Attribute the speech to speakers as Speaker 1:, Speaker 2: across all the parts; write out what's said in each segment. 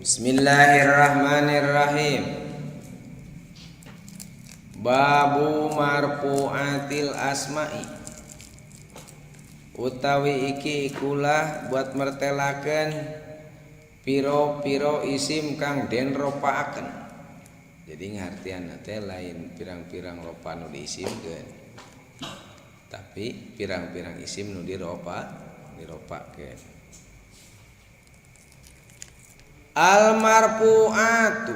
Speaker 1: Bismillahirrahmanirrahim. Babu marfu'atil asma'i. Utawi iki ikulah buat mertelakeun piro-piro isim kang den ropaaken. Jadi ngartianna teh lain pirang-pirang ropa nu diisimkeun, tapi pirang-pirang isim nu diropakeun. Al marfu'atu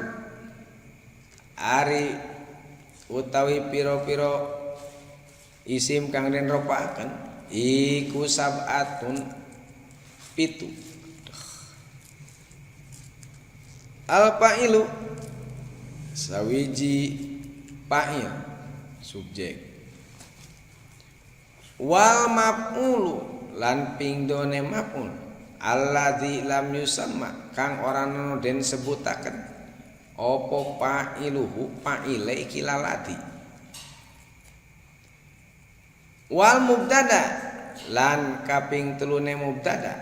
Speaker 1: ari utawi piro-piro isim kang den ropaaken iku sab'atun pitu. Al fa'ilu sawiji fa'il subjek, wal maf'ulu lan pingdone maf'ul alladzi lam yusamma kang ora ana den sebutaken apa fa'iluhu fa'ile iki laladi, wal mubtada lan kaping telune mubtada,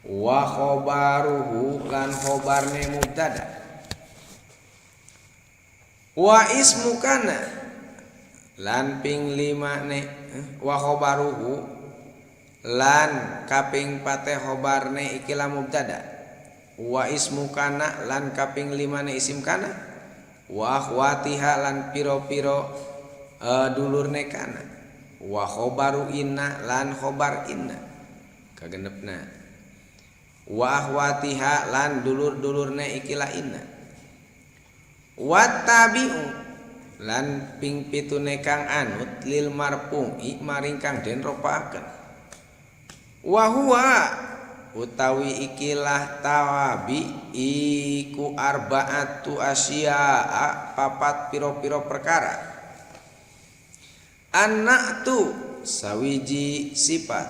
Speaker 1: wa khobaruhu lan khobarne mubtada, wa ismu kana lan ping limane wa khobaruhu lan kaping pate khobarne ikilah mubtada, wa ismu kana lan kaping limane isim kana, wa akhwatiha lan piro-piro dulurne kana, wa khobaru inna lan khobar inna kagenepna, wa akhwatiha lan dulur-dulurne ikilah inna, wa tabi'u lan ping pitune kang anut lil marfu'i maring kang den ropaaken, wa huwa utawi ikilah tawabi iku arba'atu asya'a papat piro-piro perkara, annatu sawiji sifat,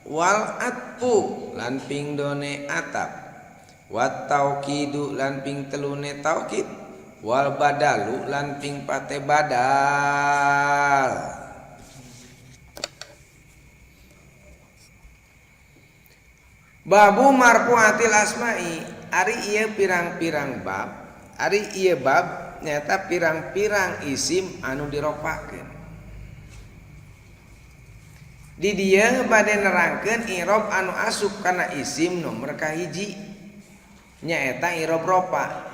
Speaker 1: wal atfu lan pingdone atap, wat taukidu lan ping telune taukid, wal badalu lan ping pate badal. Babu marfu'atil asma'i ari ieu pirang-pirang bab, ari ieu bab nyata pirang-pirang isim anu diropakeun. Di dieu bade nerangkeun i'rob anu asup kana isim nomor kahiji nyaeta i'rob ropa.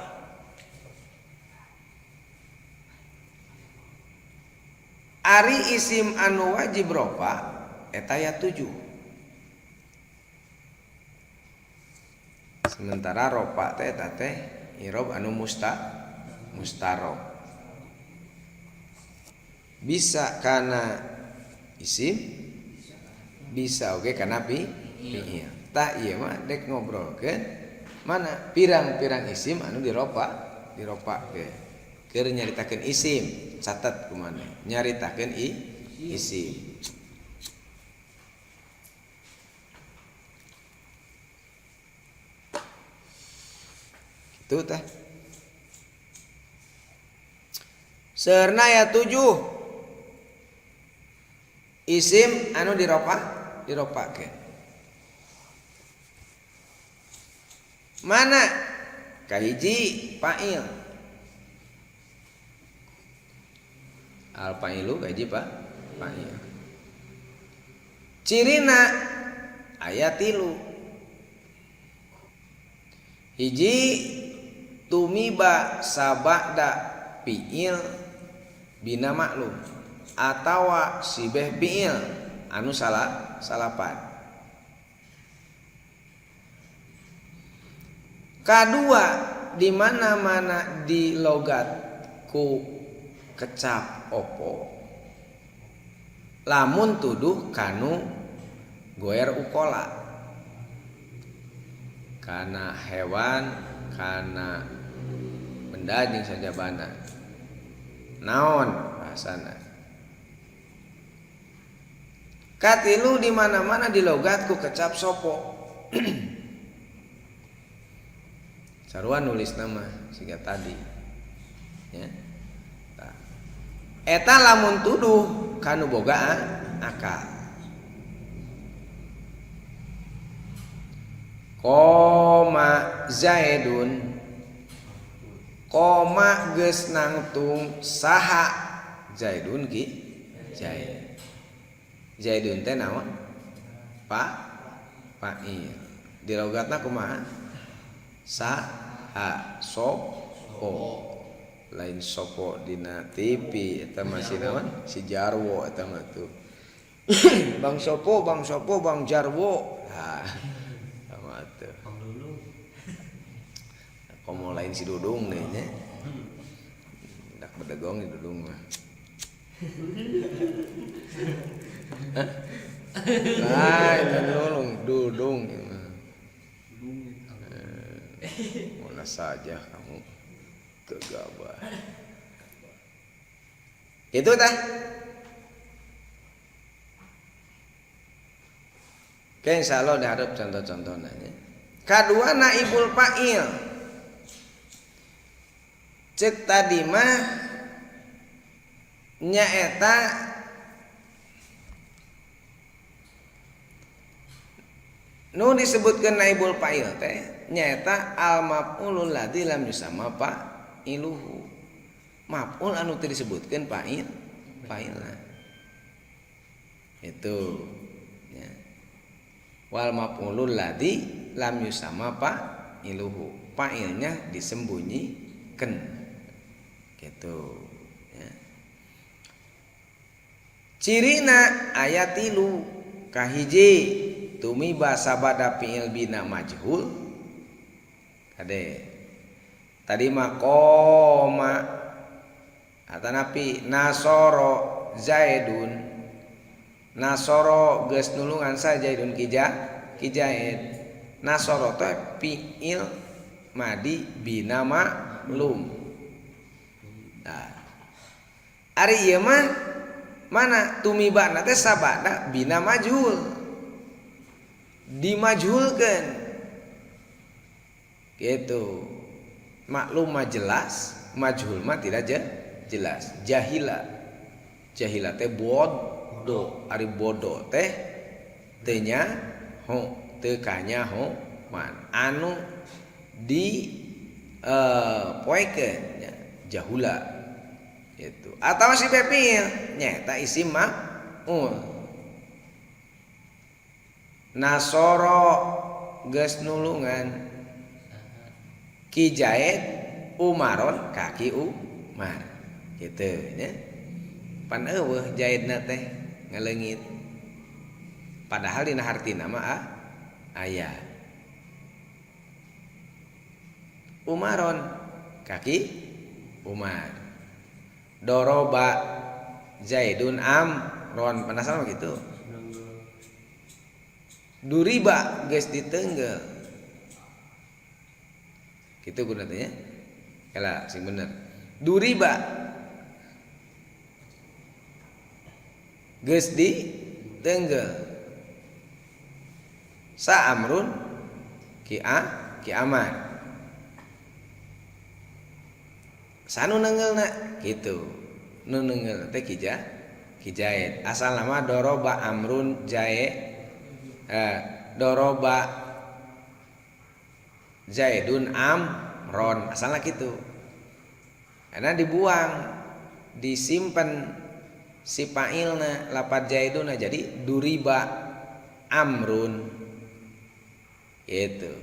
Speaker 1: Ari isim anu wajib ropa eta ya 7. Sementara ropa teh eta teh i'rob anu mustarob. Bisa kana isim, bisa oge kana fi'il. Tah ieu mah dek ngobrolkeun mana pirang-pirang isim anu diropakeun. Keur nyaritakeun isim, catat kumaha nyaritakeun isim. Itu teh. Seurna ya 7 isim anu diropakeun. Mana? Kahiji fa'il. Al fa'ilu kahiji fa'il. Cirina aya 3. Hiji tumiba sabada fi'il bina maklum atawa sibeh fi'il anu salapan. Kadua di mana-mana di logat ku kecap opo lamun tuduh kanu goer ukola kana hewan kana benda jeung sajabana naon bahasana. Katilu di mana-mana di logat ku kecap sopo. Sarua nulis nama siga tadi ya. Eta lamun tuduh kanu boga akal. Qoma Zaidun qoma geus nangtung saha Zaidun ki Zaid. Zaidun teh naon? Fa'il. Di logatna kumaha? Saha sopo. Lain sopo dina TV eta mah si naon? Si Jarwo eta mah tuh. Bang Sopo, Bang Sopo, Bang Jarwo. Ha. Sama tuh.
Speaker 2: Bang Dulung.
Speaker 1: Komo lain si Dudung deh nya. Dak bedegong di Dudung mah. Lain Dulung, Dudung. Mana saja kamu gegabah. Itu tah. Oke, insyaallah diharap contoh-contohnya. Kadua naibul fa'il. Cek tadi mah nyaeta nu disebutkeun naibul fa'il teh nyaeta al maf'ulul ladzi lam yusamma fa'iluhu. Maf'ul anu teu disebutkeun fa'il fa'ilna. Itu ya. Wal maf'ulul ladzi lam yusamma fa'iluhu. Fa'ilnya disembunyikan. Gitu ya. Cirina aya tilu. Kahiji tumiba sabada fi'il bina majhul. Kade tadi mah qoma atanapi nasoro Zaidun. Nasoro geus nulungan sa Zaidun ki Zaid. Nasoro teh fi'il madi bina maklum. Nah, ari ieu mah mana tumibana teh sabada bina majhul. Dimajhulkeun. Gitu. Maklum mah jelas, majhul mah tidak jelas. Jahila. Jahila teh bodoh, ari bodoh teh teu nyaho, teu kanyaho man. Anu di poekeun nya jahula gitu. Atau si pepil nyaeta isim maf'ul. Nasoro geus nulungan ki Zaid Umaron ka ki Umar gitu nya. Pan eueuh Zaidna teh ngaleungit. Padahal dina hartina mah aya. Umaron kaki Umar. Doroba Zaidun Amron, penasaran begitu. Duriba geus ditenggel. Kitu gunanya. Kala sing bener. Duriba geus ditenggel. Sa Amrun ki A ki Amar. Sanu nengelna kitu. Nu nenggel teh ki Zaid. Asal nama doroba Amrun Jae doroba Zaidun Amron, asalnya gitu. Karena dibuang, disimpan si fa'ilna lapad Zaiduna jadi duriba Amrun. Gitu.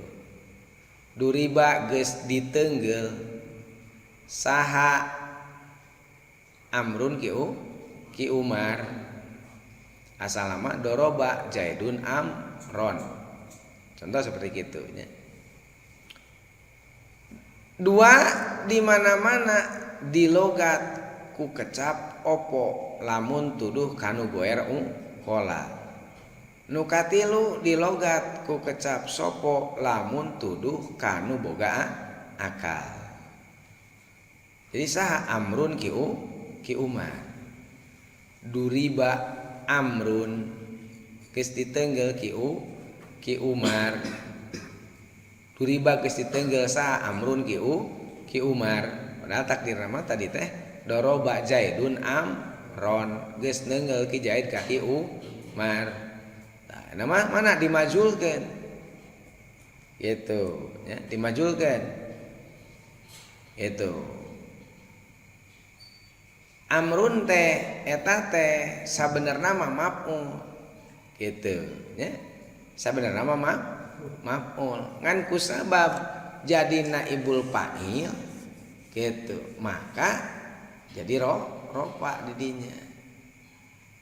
Speaker 1: Duriba geus ditenggel saha Amrun ki Umar. Asal nama doroba Zaidun Amron. Contoh seperti gitu nya. Dua, di mana-mana di logat ku kecap opo lamun tuduh kanu goer kola. Nu katilu di logat ku kecap sopo lamun tuduh kanu boga akal. Jadi saha Amrun ki Umar. Duriba Amrun geus ditenggel ki Umar. Duriba geus ditenggel saha Amrun ki Umar. Padahal takdir nama tadi teh doroba Zaidun Amron geus nenggel ki Zaid ka ki Umar. Nah, nama mana dimajulkeun. Gitu ya, dimajulkan. Itu. Amrun teh eta teh sabenerna mah maf'ul. Gitu ya. Sabenerna mah maf'ul. Ngan kusabab jadi naibul fa'il gitu, maka jadi rofa didinya.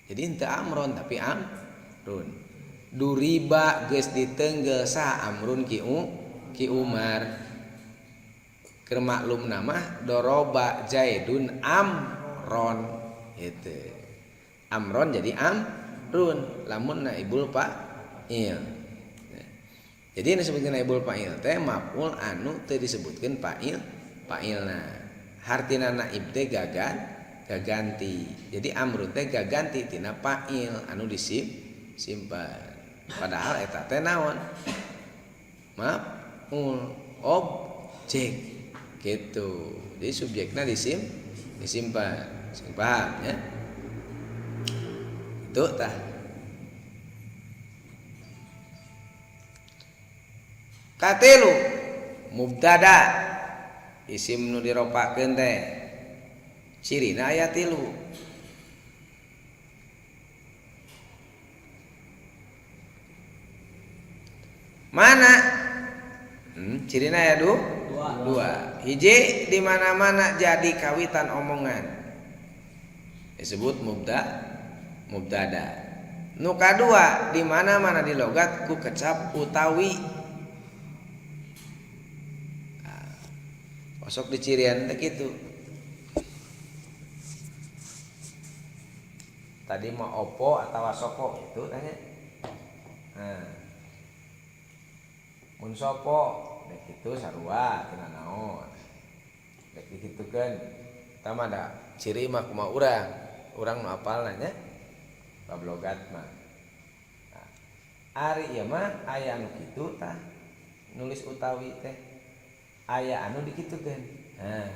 Speaker 1: Jadi henteu amron tapi amrun. Duriba geus ditenggel sa amrun ki Umar. Keur maklum nama doroba Zaidun amron gitu. Amron jadi amrun lamun naibul fa'il. Jadi ini disebutkan naibul fa'il teh maf'ul anu teu disebutkeun fa'il fa'ilna. Hartina naib teh gaganti. Jadi amrun teh gaganti tina fa'il anu disimpan. Padahal eta teh naon? Maf'ul objek gitu. Jadi subjekna disimpan. Sing paham ya? Itu tah. Katilu mubtada isim nu diropakeun teh cirina aya tilu. Mana? Cirina aya dua. Hiji di mana-mana jadi kawitan omongan disebut mubtada. Nu kadua di mana-mana di logat ku kecap utawi. Nah, osok dicirian teh kitu. Tadi mah opo atawa soko itu tanya. Nah. Mun sopo dek kitu sarua tina naon. Dek dikitukeun. Eta mah da ciri mah kumaha urang. Urang nu apal nanya bab logat mah. Nah, ari ieu mah aya anu kitu tah nulis utawi teh. Aya anu dikitukeun. Nah,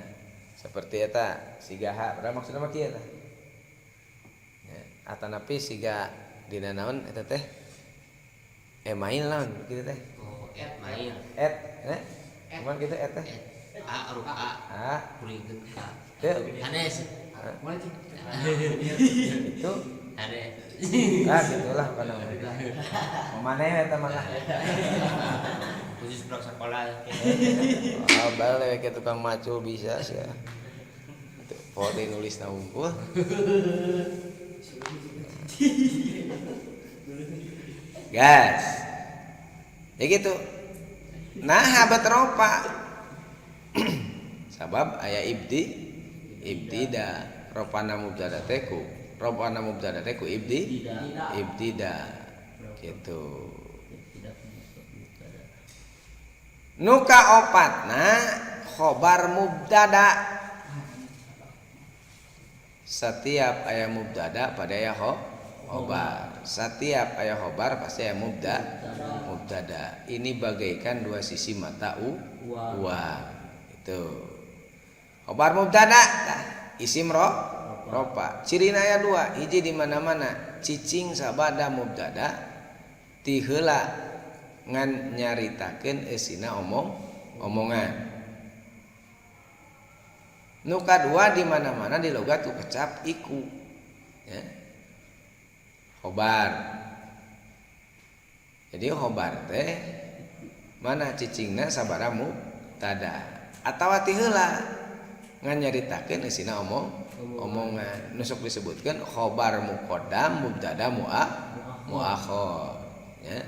Speaker 1: seperti eta siga ha, padahal maksudna mah kieu tah. Ya, atanapi siga dina naon eta teh? Email naon kitu teh?
Speaker 2: Oh, et mail.
Speaker 1: Et, eh? Cuman gitu et teh.
Speaker 2: A huruf A.
Speaker 1: A.
Speaker 2: Kuringkeun K.
Speaker 1: Teu.
Speaker 2: Hanes.
Speaker 1: Itu.
Speaker 2: Hanes.
Speaker 1: Ah, gitulah kana. Maneh eta mah lah.
Speaker 2: Khusus blok sekolah.
Speaker 1: Ah, balik ke tukang macul bisa sih ya. Poe nulis na unggul. Gas. Ya gitu. Nah, habat ropa. Sabab aya ibtida ropana mubtada teh ku ropana mubtada teh ku ibtida gitu. Nu kaopatna khobar mubtada. Setiap aya mubtada pada aya khobar. Setiap aya khobar pasti aya mubtada. Ini bagaikan dua sisi mata uang. Itu. Khobar mubtada tah isim ropa. Cirina aya dua, hiji di mana-mana cicing sabada mubtada ti heula ngan nyaritakeun eusina omongan. Nu kadua di mana-mana di logat ku kecap iku. Ya. Khobar. Jadi khobar teh mana cicingna sabara mubtada atawa ti heula ngan nyaritakeun eusina omongan. Nu sok disebutkeun khobar muqaddam mubtada muakhir. Ya.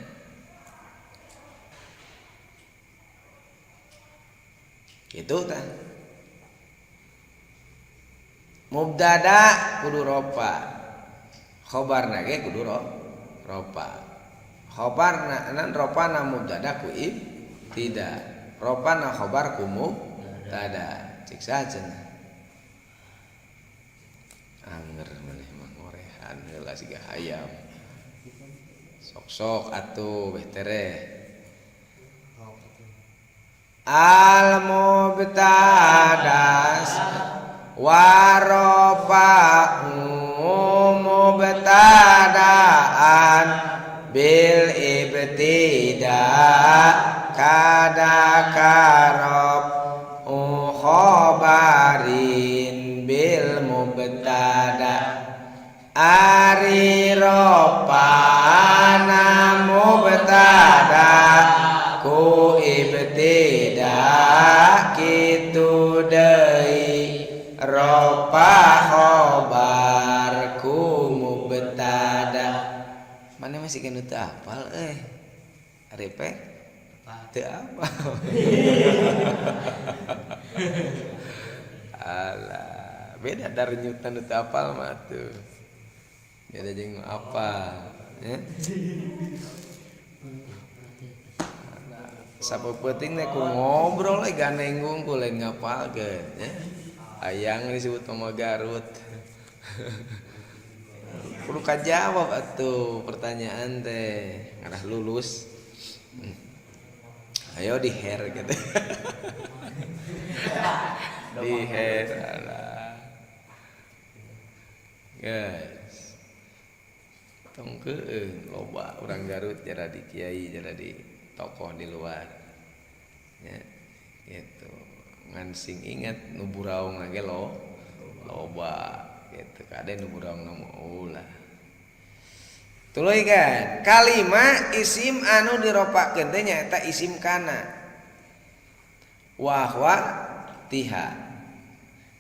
Speaker 1: Gitu tah. Mubtada kudu ropa. Khobarna ge kudu ropa. Khobarna nan ropana mubtada ku ibtida. Ropana khobar ku mubtada. Cik saja cenah. Anger maneh mah ngorehan heula siga hayam. Sok-sok atuh beh tereh. Al mubtadas warofa'u mubtadaan bil ibtida kada karob khobarin bil mubtada ari ropana mubtada ku ibtida kitu deui ropa khobar ku mubtada. Mana masih kena teu apal euy. Arepe teu apal. Alah, beda darnyutan teu apal mah tuh. Beda jeung apa ya? Sapeupeting teh ku ngobrol we ganenggung ku lain ngapalkeun ya. Hayang disebut mama Garut. Kudu kajawab atuh pertanyaan teh ngarah lulus. Ayo di hair gitu. Di hair alah. Guys. Tong keueung loba urang Garut jadi kiai jadi tokoh di luar. Ya, gitu. Ngan sing ingat nu buraung ge lo loba gitu. Kade nu buraung mah ulah. Tuluy kan kalima isim anu diropakeun teh nyaeta isim kana. Wa tiha.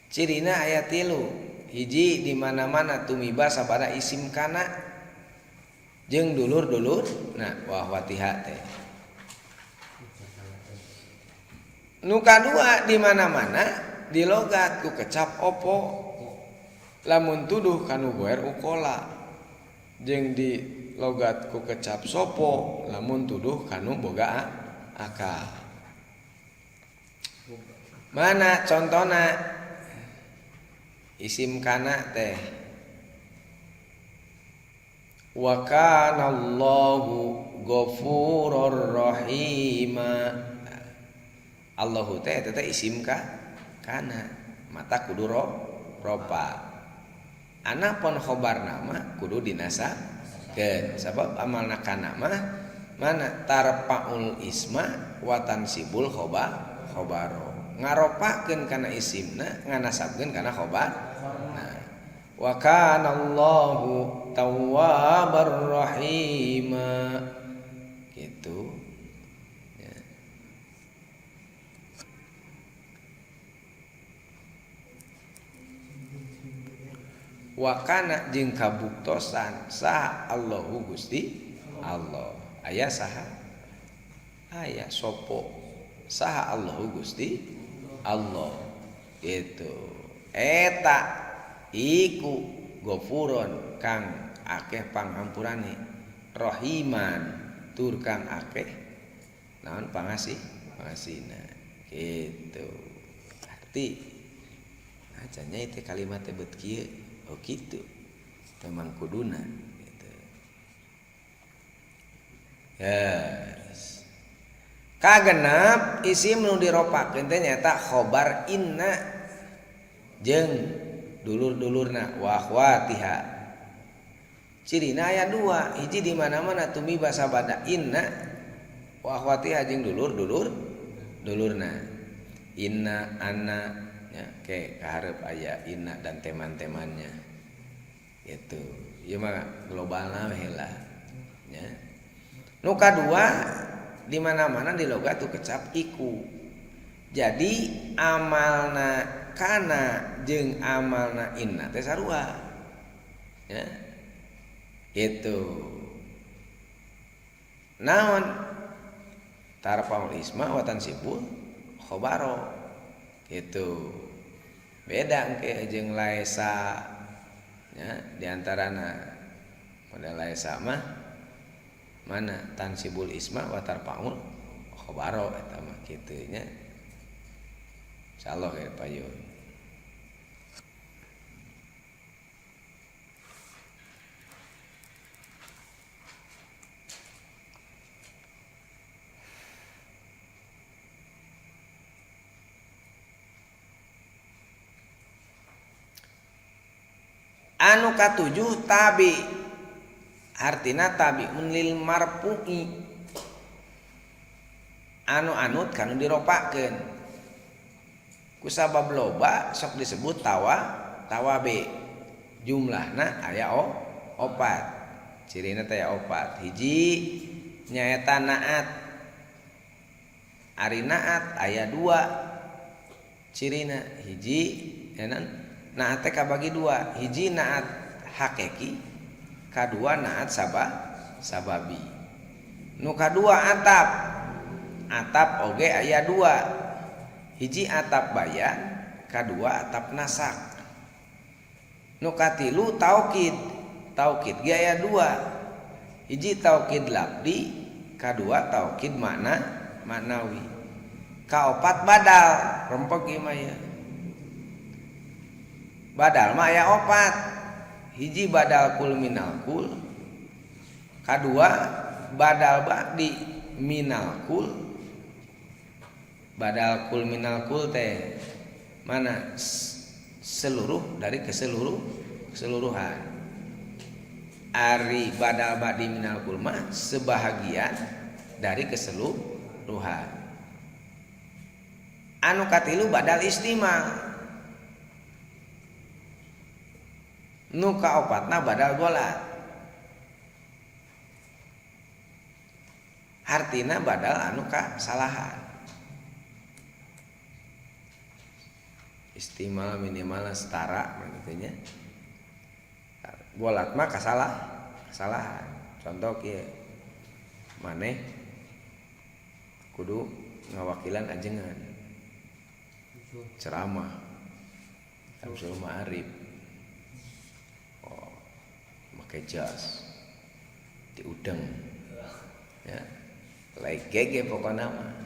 Speaker 1: Cirina aya tilu. Hiji di mana-mana tumiba sabada isim kana jeung dulur-dulur nah wa tiha teh. Nu kadua di mana-mana dilogat ku kecap opo lamun tuduh kanu goer ukola jeung di logat ku kecap sopo lamun tuduh kanu boga akal. Mana contona isim kana teh wa kana Allahu ghafurur rahima. Allahu teh eta teh isim ka kana mata kudu ropa. Anapun khobar nama kudu dinasabkeun sabab amalna kana mah mana tarpaul isma wa tansibul khobaro. Ngaropakeun kana isimna nganasabkeun kana khobar. Nah, wa kana Allahu tawwabar rahima gitu ya. Wa kana jeung kabuktosan saha Allahu Gusti Allah. Aya saha? Aya sopo? Saha Allahu Gusti Allah. Gitu. Eta iku ghafuron kang akeh panghampurane, rahiman tur kang akeh naon pangasih pangasihna. Gitu. Arti acanya itu kalimat teh beut kieu. Oh gitu. Memang kuduna gitu. Yes. Kagenep isim nu diropakeun teh nyaeta khobar inna jeung dulur-dulurna wa akhwatiha. Cirina aya dua, hiji di mana-mana tumiba sabada inna wa akhwatiha jeung dulur-dulur dulurna. Inna anna ya ke kaharep aya inna dan teman-temannya. Gitu. Ieu mah globalna we lah. Ya. Nu kadua di mana-mana di logat tuh kecap iku. Jadi amalna kana jeung amalna inna teh sarua. Ya. Gitu. Naon? Tarfaul isma wa tansibul khobaro. Gitu. Beda engke jeung laesa. Ya, di antarana pada laesa mah mana tansibul isma wa tarfaul khobaro eta mah kitu nya. Insyaallah ya payun. Anu katujuh tabi, artina tabiun lil marfu'i. Anu anut kanu diropakeun. Kusabab loba sok disebut tawabe. Jumlahna aya opat. Cirina teh aya opat. Hiji nyaeta naat. Ari naat aya dua cirina. Hiji naat teh kabagi dua. Hiji naat hakiki, kadua naat sababi. Nu kadua atap. Atap oge aya dua. Hiji atap bayan, kadua atap nasak. Nu katilu taukid. Taukid ge aya dua. Hiji taukid labdi, kadua taukid maknawi. Kaopat badal, rempeg ieu mah ieu. Badal mah aya opat. Hiji badal kul minal kul, kadua badal ba'di minal kul. Badal kul minal kul teh mana seluruh dari keseluruhan. Ari badal ba'di minal kul mah sebahagian dari keseluruhan. Anu katilu badal istimal. Nu kaopatna badal golat. Hartina badal anu kasalahan. Istimal minimal setara maksudnya. Golat mah kesalahan. Contoh kieu. Maneh kudu ngawakilan ajengan. Ceramah. Samsul Ma'arif. Oh, make jas. Diudeng. Ya. Legege pokona mah.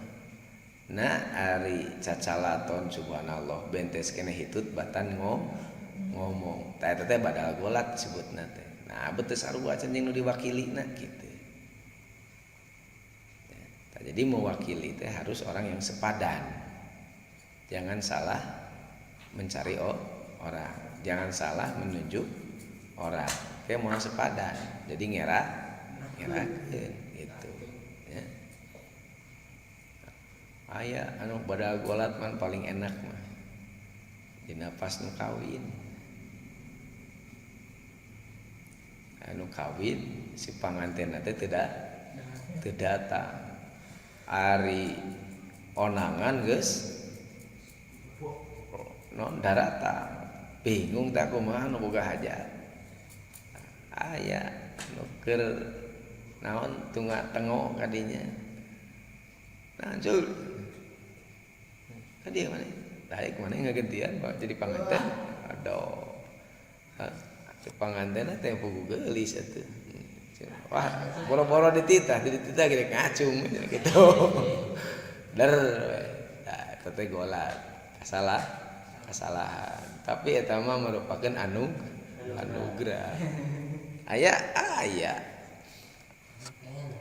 Speaker 1: Nah ari cacalaton subhanallah bentes keneh hitut batan ngomong. Tah eta teh badal golat disebutna teh. Nah betul sarua can jeung nu diwakilina kitu. Nah, jadi mewakili teh harus orang yang sepadan. Jangan salah mencari orang, jangan salah menunjuk orang. Kayak mau sepadan. Jadi ngerakeun gitu. Ya. Aya anu badal golat man paling enak mah. Dina pas nu kawin. Anu kawin si panganten teh teu datang. Ari onangan geus non daratang. Bingung teh kumaha nu boga hajat. Aya nu keur naon tunga tengo kadinya. Nah, cul. Tadi mana? Daek mana ngagantian Pak jadi panganten. Aduh. Hah, panganten teh pugu geulis atuh. Wah, boro-boro dititah, dititah gede ngacung gitu. Der. Nah, eta teh golat. Kesalahan. Tapi eta mah merupakan anugerah. Aya aya.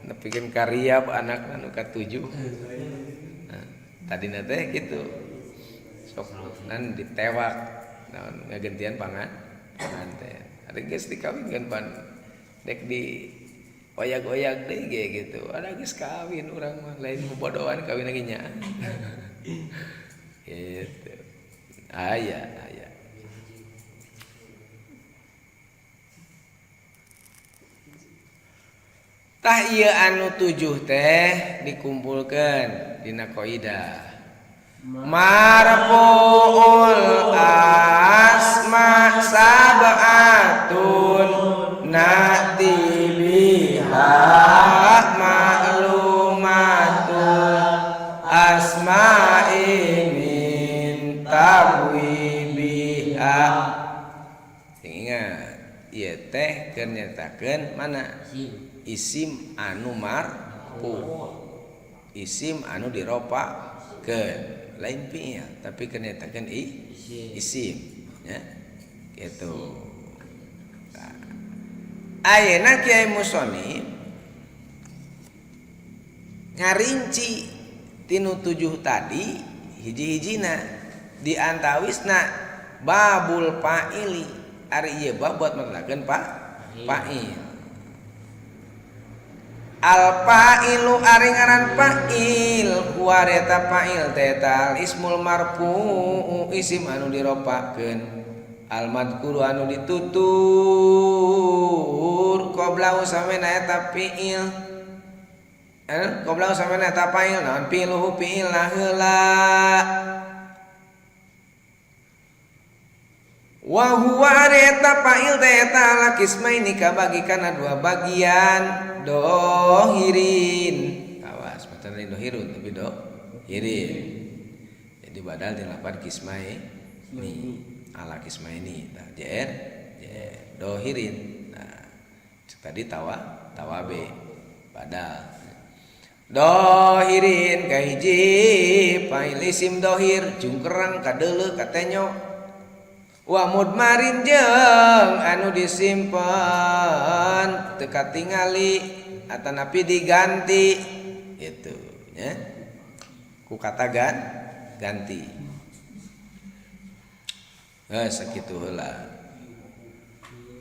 Speaker 1: Nepikeun karya anak anu katujuh. Nah, tadina teh kitu. Sok nan ditewak naon ngagantian panganten. Ari geus dikawinkeun pan dek di oyak-oyak deui ge gitu. Ada geus kawin urang mah lain bobodohan kawin lagi nya. Gitu. Aya aya. Tah ieu anu tujuh teh dikumpulkeun dina kaidah. Marfu'ul asma sab'atun na'ti biha ma'lumatul asma'i min tabwibiha. Ingat, ieu teh keur nyaritakeun mana? Isim anu marfu, isim anu diropakeun, lain fi'il tapi keur nyaritakeun isim ya gitu. Nah, ayeuna Kiai Musonif ngarinci tinu tujuh tadi hiji-hijina di antawisna babul fa'ili. Ari ieu bab buat maklakeun fa'il. Al fa'ilu ari ngaran fa'il huwa eta fa'il teh ismul marfu isim anu diropakeun al madkuru anu ditutur qablahu samena eta fi'il qablahu samena eta fa'il naon fi'luhu fi'ilna heula wa huwa ari eta fa'il teh eta ala kismaini kabagi kana dua bagian dohirin. Awas macan lain dohirun tapi dohirin. Jadi badal jeung lapan kismai ni ala kismaini tah jr jr dohirin. Nah tadi tawa tawabe badal dohirin kahiji fa'il isim dohir jungkerang kadeuleu katenyo wa mudmarin jeung anu disimpen teu katingali atanapi diganti itu nya ku kata ganti sakitu heula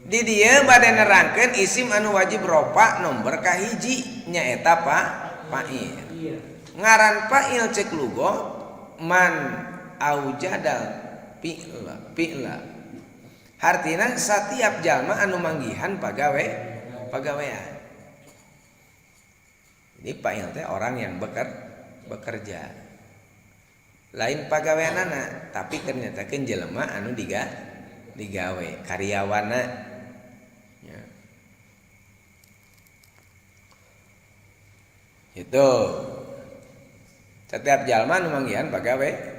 Speaker 1: di dieu bade nerangkeun isim anu wajib ropa nomor kahiji nyaeta fa'il. Ngaran fa'il cek lugot man aujadal fi'la fi'la hartina setiap jalma anu manggihan pagawean. Ini fa'il teh orang yang bekerja lain pagaweanana tapi ternyata jelema anu digawe karyawana ya. Itu setiap jalma anu manggihan pagawean.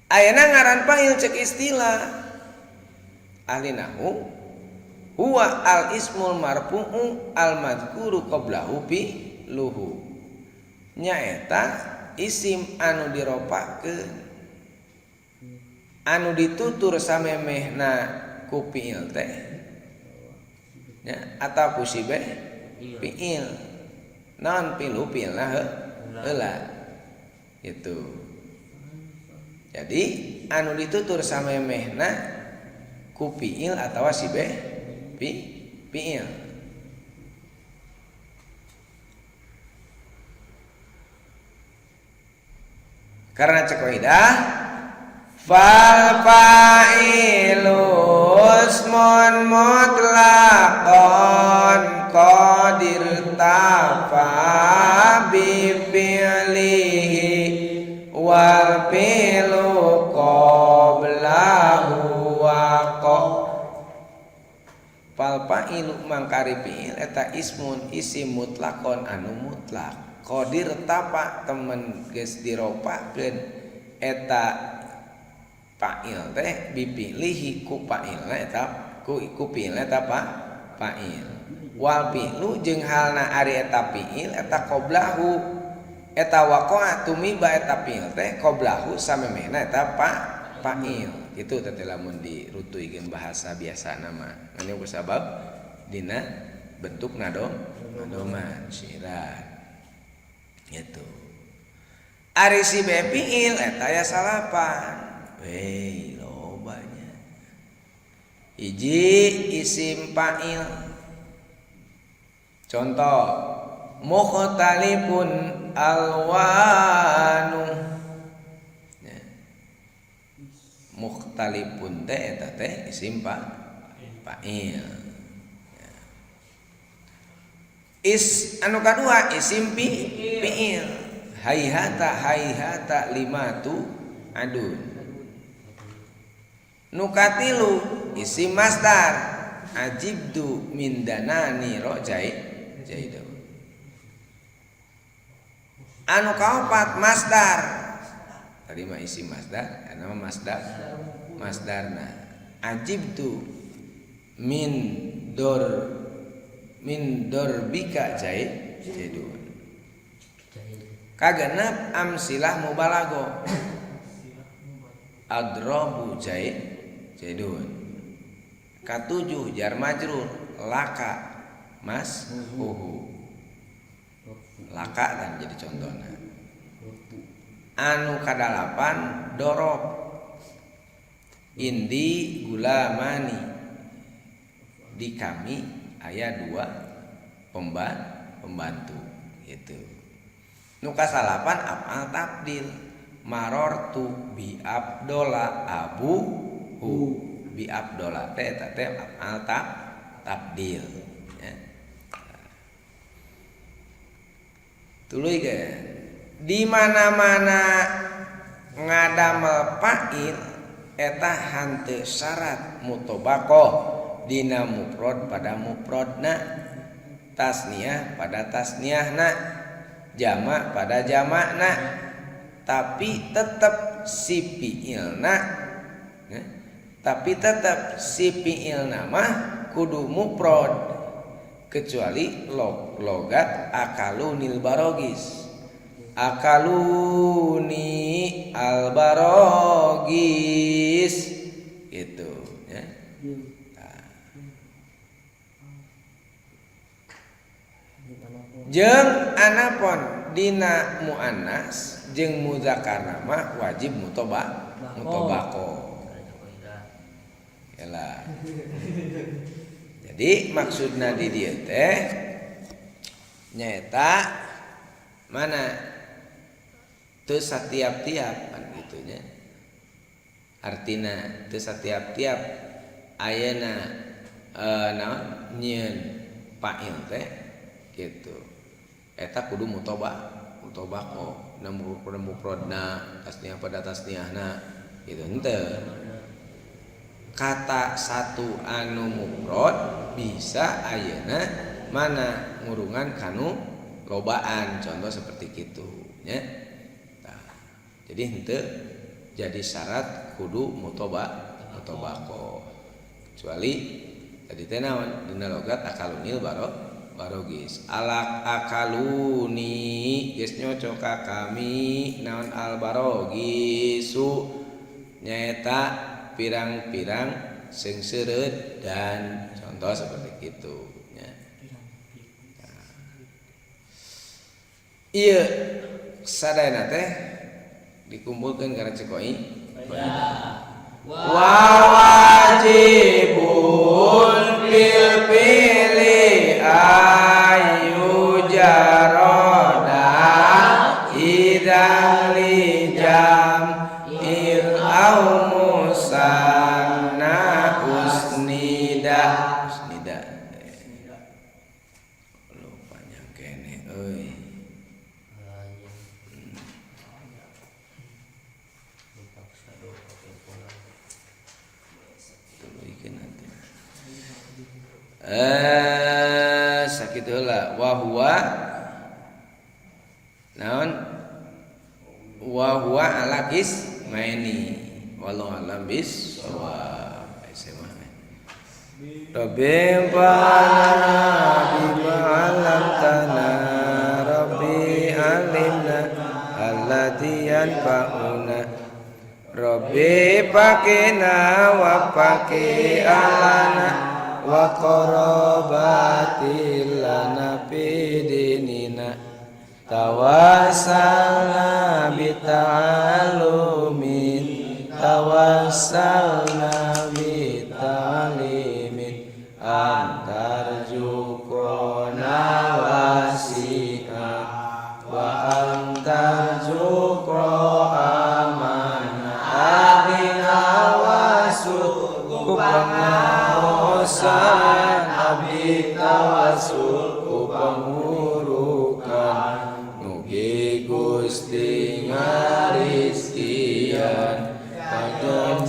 Speaker 1: Ayeuna ngaran fa'il cek istilah ahli nahwu huwa al ismul marfu'u al madhkuru qablahu bi luhu nyaeta isim anu diropakeun anu ditutur samemehna ku fi'il teh nya atawa ku si be fi'il naon fi'lu fi'ilna heula gitu. Jadi anu ditutur samemehna ku fi'il atawa si be fi'il. Karena cek kaidah fal fa'ilu ismun mutlaqon qadir tafa bi fi'lihi wal fi'lu qablahu waqa. Fal fa'ilu mangkari fi'il eta ismun isim mutlaqon anu mutlak qadir tapa temen geus diropakeun eta fa'il teh bipilihi ku fa'ilna eta ku fi'ilna eta fa'il wal fi'lu jeung halna ari eta fi'il eta qablahu eta waqa'a tumiba eta fi'il teh qablahu samemehna eta fa'il. Kitu teh lamun dirutuikeun bahasa biasa mah ngan kusabab dina bentuk nadoman syirat gitu. Ari si be fi'il eta aya salapan. Weh lobanya. Hiji isim fa'il. Contoh mukhtalifun alwanu. Ya. Mukhtalifun teh eta teh isim fa'il. Ya. Is anu kadua isim fi'il. Haihata haihata limatu adun. Nu katilu isim masdar ajibdu min danani rojai jaidu. Anu kaopat masdar. Tadi mah isim masdar, anu mah masdar masdarna. Ajibtu min dorbika jaidun. Kagenep amsilah mubalago. Adrabu jaidun. Katujuh jar majrur laka mas huhu. Laka kan jadi contohna. Anu kadalapan dorob indi gulamani. Di kami aya dua pembantu gitu. Nu kasalapan af'al tabdil marortu bi abdola abu hu bi abdola teh eta teh af'al tabdil ya. Tuluy di mana-mana ngadamel fa'il eta hanteu syarat mutobaqoh dina mufrad pada mufradna, tasniah pada tasniahna, jamak pada jamakna, tapi tetap si fi'ilna ya, tapi tetap si fi'ilna mah kudu mufrad kecuali logat akalunil barogis, akaluni al barogis gitu ya. Nah. Jeung anapon dina muannas jeung muzakkar mah wajib mutobaqo. Yalah. Jadi maksudna di dieu teh nyaeta mana teu satiap-tiap kan kitu nya. Artina teu satiap-tiap ayeuna naon nyieun fa'il teh gitu. Eta kudu mutobaqo na mufradna tasniah pada tasniahna gitu henteu. Kata satu anu mufrad bisa ayeuna mana ngurungan kanu lobaan, contoh seperti kitu nya. Nah, jadi henteu jadi syarat kudu mutobaqo kecuali tadi teh naon dina logat akalunil barogis alak akaluni geus nyocok ka kami naon al barogisu nyaeta pirang-pirang seungseureuh dan contoh seperti itu nya. Nah, ieu sadayana teh dikumpulkeun kana cekoi wa wajibun fil fi'li ayu jaroda idang li jam il au musanna usnida usnida lu panjang kene euy. Sakit heula wa huwa naon wa huwa ala qismaini wallahu alam bis shawab. SMA Rabbi fa'alna bima 'allamtana Rabbi alimna allati yanfa'una Rabbi faqina wa faqi alana wa qarabatil lana fi dinina tawassalna bi ta'alumin tawassalna bi ta'limin antarjuqona wasi'a wa antarjuqo amana adina wasu kupangaosan abdi tawasul ku pangurukan mugi Gusti ngariskian kagem.